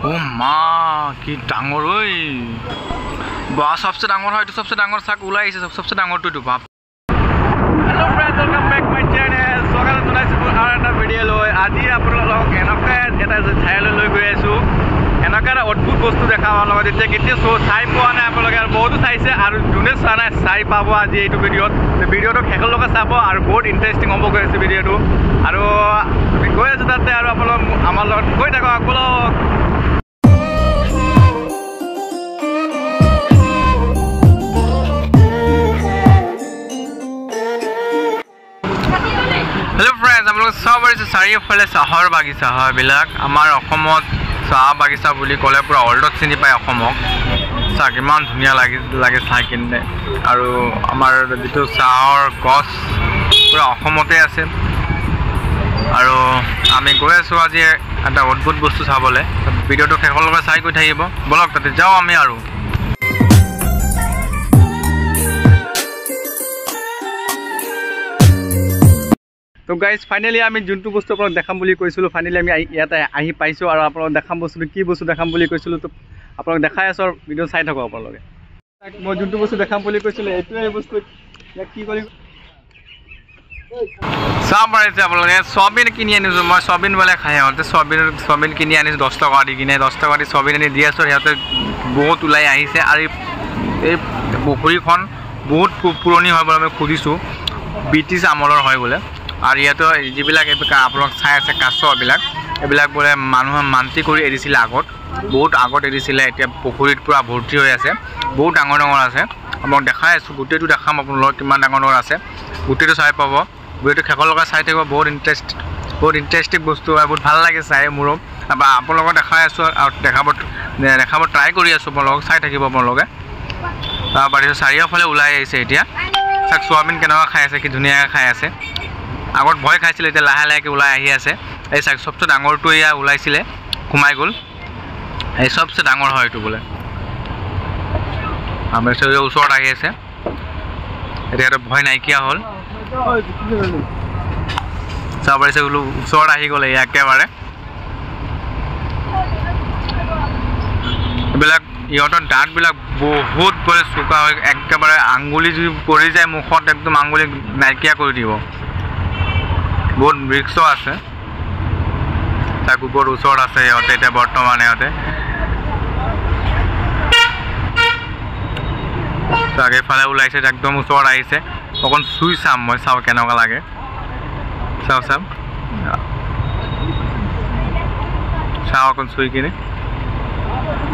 ও মা কি ডাঙৰ ঐ বা, সবচে ডাঙৰ হয় এইটো, সবচে ডাঙৰ শাক ওলাই আহিছে, সবচে ডাঙৰটো এইটো বাপ। Hello friends, welcome back my channel. স্বাগত জনাইছোঁ আৰু এটা ভিডিঅ' লৈ। আজি আপোনালোকক এনেকুৱা এটা ঠাইলৈ লৈ গৈ আছোঁ, এনেকুৱা এটা অদ্ভুত বস্তু দেখাম আপোনালোকক, যেতিয়া কেতিয়াও চাই পোৱা নাই আপোনালোকে, আৰু বহুতো চাইছে আৰু যোনে চোৱা নাই চাই পাব আজি এইটো ভিডিঅ'ত। ভিডিঅ'টো শেষলৈকে চাব আৰু বহুত ইণ্টাৰেষ্টিং হ'ব গৈ আছে ভিডিঅ'টো, আৰু আমি গৈ আছোঁ তাতে, আৰু আপোনালোক আমাৰ লগত গৈ থাকক বলক। হেল্ল' ফ্ৰেণ্ডছ, আপোনালোকে চাব পাৰিছে চাৰিওফালে চাহৰ বাগিচা হয় এইবিলাক। আমাৰ অসমত চাহ বাগিচা বুলি ক'লে পূৰা ৱৰ্ল্ডত চিনি পায় অসমক। চাহ কিমান ধুনীয়া লাগি লাগে চাই কিনে। আৰু আমাৰ যিটো চাহৰ গছ পূৰা অসমতে আছে। আৰু আমি গৈ আছোঁ আজি এটা অদ্ভুত বস্তু চাবলৈ। ভিডিঅ'টো শেষলৈকে চাই গৈ থাকিব, ব'লক তাতে যাওঁ আমি। আৰু তো গাইজ ফাইনেলি আমি যোনটো বস্তু আপোনাক দেখাম বুলি কৈছিলোঁ, ফাইনেলি আমি ইয়াতে আহি পাইছোঁ। আৰু আপোনালোক দেখাম বস্তুটো কি বস্তু দেখাম বুলি কৈছিলোঁ, তো আপোনালোক দেখাই আছোঁ আৰু ভিডিঅ' চাই থাকক আপোনালোকে। মই যোনটো বস্তু দেখাম বুলি কৈছিলোঁ এইটোৱে বস্তু, ইয়াক কি কৰি চাব পাৰিছে আপোনালোকে। চয়াবিন কিনি আনিছোঁ মই, চয়াবিন বোলে খাই সিহঁতে। চয়াবিন কিনি আনিছোঁ 10 টকা দি কিনে, 10 টকা দি চয়াবিন আনি দি আছোঁ। সিহঁতে বহুত ওলাই আহিছে। আৰু এই পুখুৰীখন বহুত পুৰণি হয় বোলে, আমি সুধিছোঁ, ব্ৰিটিছ আমলৰ হয় বোলে। আৰু ইয়াতো যিবিলাক আপোনালোক চাই আছে কাছ এইবিলাক, এইবিলাক বোলে মানুহে মান্তি কৰি এৰিছিলে আগত, বহুত আগত এৰিছিলে। এতিয়া পুখুৰীত পূৰা ভৰ্তি হৈ আছে, বহুত ডাঙৰ ডাঙৰ আছে। আপোনাক দেখাই আছোঁ, গোটেইটো দেখাম আপোনালোকক কিমান ডাঙৰ ডাঙৰ আছে, গোটেইটো চাই পাব। গোটেইটো শেষলৈকে চাই থাকিব, বহুত ইণ্টাৰেষ্টিং বস্তু হয়, বহুত ভাল লাগে চাই মোৰো। বা আপোনালোকক দেখাই আছোঁ আৰু দেখাব ট্ৰাই কৰি আছোঁ, আপোনালোকক চাই থাকিব আপোনালোকে। তাৰপিছত চাৰিওফালে ওলাই আহিছে এতিয়া। চাওক চয়াবিন কেনেকুৱা খাই আছে, কি ধুনীয়াকৈ খাই আছে। আগত ভয় খাইছিলে, এতিয়া লাহে লাহেকৈ ওলাই আহি আছে। এই চাওক চবচে ডাঙৰটো এয়া ওলাইছিলে, সোমাই গ'ল। এই চবচে ডাঙৰ হয় এইটো বোলে। আমাৰ ওচৰত আহি আছে, এতিয়া ভয় নাইকিয়া হ'ল। চাব পাৰিছে বোলো ওচৰত আহি গ'ল এয়া একেবাৰে। এইবিলাক ইহঁতৰ দাঁতবিলাক বহুত বোলে চোকা হয়, একেবাৰে আঙুলি যদি পৰি যায় মুখত একদম আঙুলি নাইকিয়া কৰি দিব। বহুত ৰিক্সো আছে। তাক ওপৰত ওচৰত আছে সিহঁতে এতিয়া বৰ্তমান। সিহঁতে তাক এইফালে ওলাইছে, একদম ওচৰত আহিছে। অকণ চুই চাম মই, চাওঁ কেনেকুৱা লাগে। চাওঁ চাম চাওঁ অকণ চুই কিনে।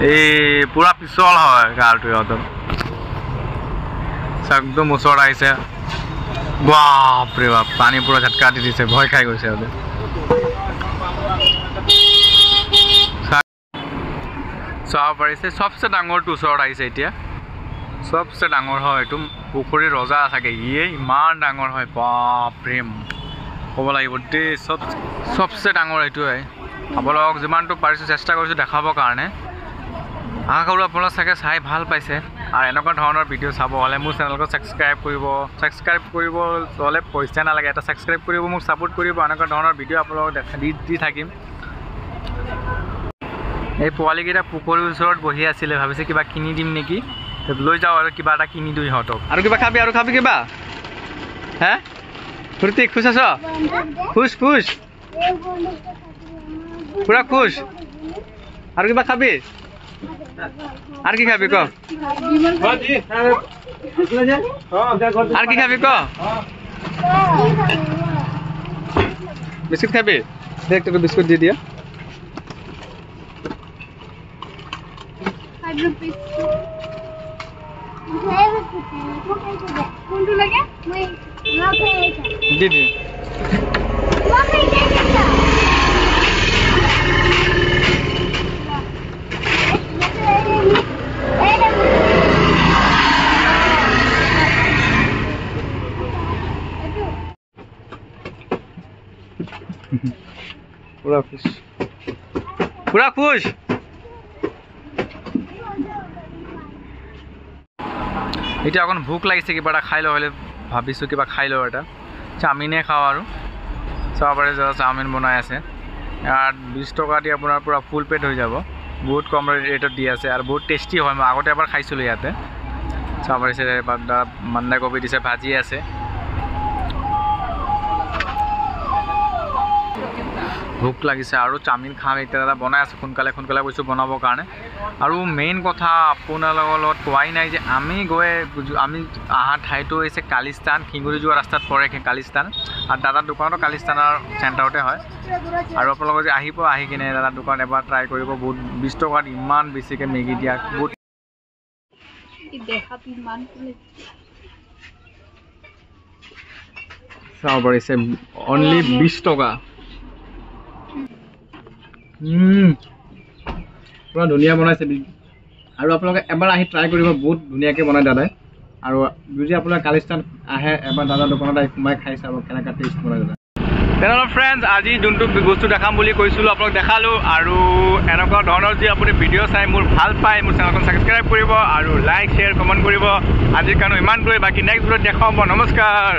এই পূৰা পিছল হয় গালটো সিহঁতৰ। একদম ওচৰত আহিছে। বাপৰে বাপ, পানী পূৰা ঝটকা দি দিছে, ভয় খাই গৈছে সিহঁতে। চাব পাৰিছে চবচে ডাঙৰটো ওচৰত আহিছে এতিয়া। চবচে ডাঙৰ হয় এইটো, পুখুৰীৰ ৰজা চাগে ইয়ে, ইমান ডাঙৰ হয় বাপৰে, ক'ব লাগিব দেই। চবচে ডাঙৰ এইটোৱে। আপোনালোকক যিমানটো পাৰিছোঁ চেষ্টা কৰিছোঁ দেখাবৰ কাৰণে। আশা কৰোঁ আপোনালোক চাগে চাই ভাল পাইছে। আৰু এনেকুৱা ধৰণৰ ভিডিঅ' চাব হ'লে মোৰ চেনেলটো ছাবস্ক্ৰাইব কৰিব। ছাবস্ক্ৰাইব কৰিব হ'লে পইচা নালাগে, এটা ছাবস্ক্ৰাইব কৰিব, মোক ছাপোৰ্ট কৰিব। এনেকুৱা ধৰণৰ ভিডিঅ' আপোনালোকক দেখা দি থাকিম। এই পোৱালিকেইটা পুখুৰীৰ ওচৰত বহি আছিলে, ভাবিছে কিবা কিনি দিম নেকি, লৈ যাওঁ আৰু কিবা এটা কিনি দিওঁ সিহঁতক। আৰু কিবা খাবি? আৰু খাবি কিবা? হে ফুৰ্তি খুচ আছ? খুচ খুচ পুৰা খুচ। আৰু কিবা খাবি? আৰু কি খাবি ক? আৰু কি খাবি ক? বিস্কুট খাবি? দে একটা বিস্কুট দি দিয়া। দি দি। পুৰা খুচ, পুৰা খুচ। এতিয়া অকণ ভোক লাগিছে, কিবা এটা খাই লওঁ হ'লে ভাবিছোঁ, কিবা খাই লওঁ এটা। চাওমিনে খাওঁ আৰু। চাব পাৰে চাওমিন বনাই আছে। ইয়াত 20 টকা দি আপোনাৰ পূৰা ফুল পেট হৈ যাব। বহুত কম ৰেটত দি আছে আৰু বহুত টেষ্টি হয়। মই আগতে এবাৰ খাইছিলোঁ ইয়াতে। চাব পাৰিছে, বন্ধাকবি দিছে, ভাজি আছে। ভোক লাগিছে আৰু চাওমিন খাম এতিয়া। দাদা বনাই আছে, সোনকালে সোনকালে কৈছোঁ বনাবৰ কাৰণে। আৰু মেইন কথা আপোনালোকৰ লগত কোৱাই নাই যে আমি গৈ আমি অহা ঠাইটো হৈছে কালিস্তান, শিঙুৰি যোৱা ৰাস্তাত পৰে কালিস্তান। আৰু দাদাৰ দোকানতো কালিস্তানৰ চেণ্টাৰতে হয়। আৰু আপোনালোকে যে আহিব, আহি কিনে দাদাৰ দোকান এবাৰ ট্ৰাই কৰিব। বহুত 20 টকাত ইমান বেছিকৈ মেগী দিয়া, বহুত চাব পাৰিছে, অনলি 20 টকা। পুৰা ধুনীয়া বনাইছে। আৰু আপোনালোকে এবাৰ আহি ট্ৰাই কৰিব, বহুত ধুনীয়াকৈ বনায় দাদাই। আৰু যদি আপোনালোকে কালিস্তান আহে, এবাৰ দাদাৰ দোকানত আহি সোমাই খাই চাব কেনেকুৱা টেষ্ট বনায় দাদা। তেনেহ'লে ফ্ৰেণ্ডছ, আজি যোনটো বস্তু দেখাম বুলি কৈছিলোঁ আপোনাক দেখালোঁ। আৰু এনেকুৱা ধৰণৰ যি আপুনি ভিডিঅ' চাই মোৰ ভাল পায়, মোৰ চেনেলখন ছাবস্ক্ৰাইব কৰিব আৰু লাইক, শ্বেয়াৰ, কমেণ্ট কৰিব। আজিৰ কাৰণে ইমানটোৱে, বাকী নেক্সট ভিডিঅ'ত দেখাম। নমস্কাৰ।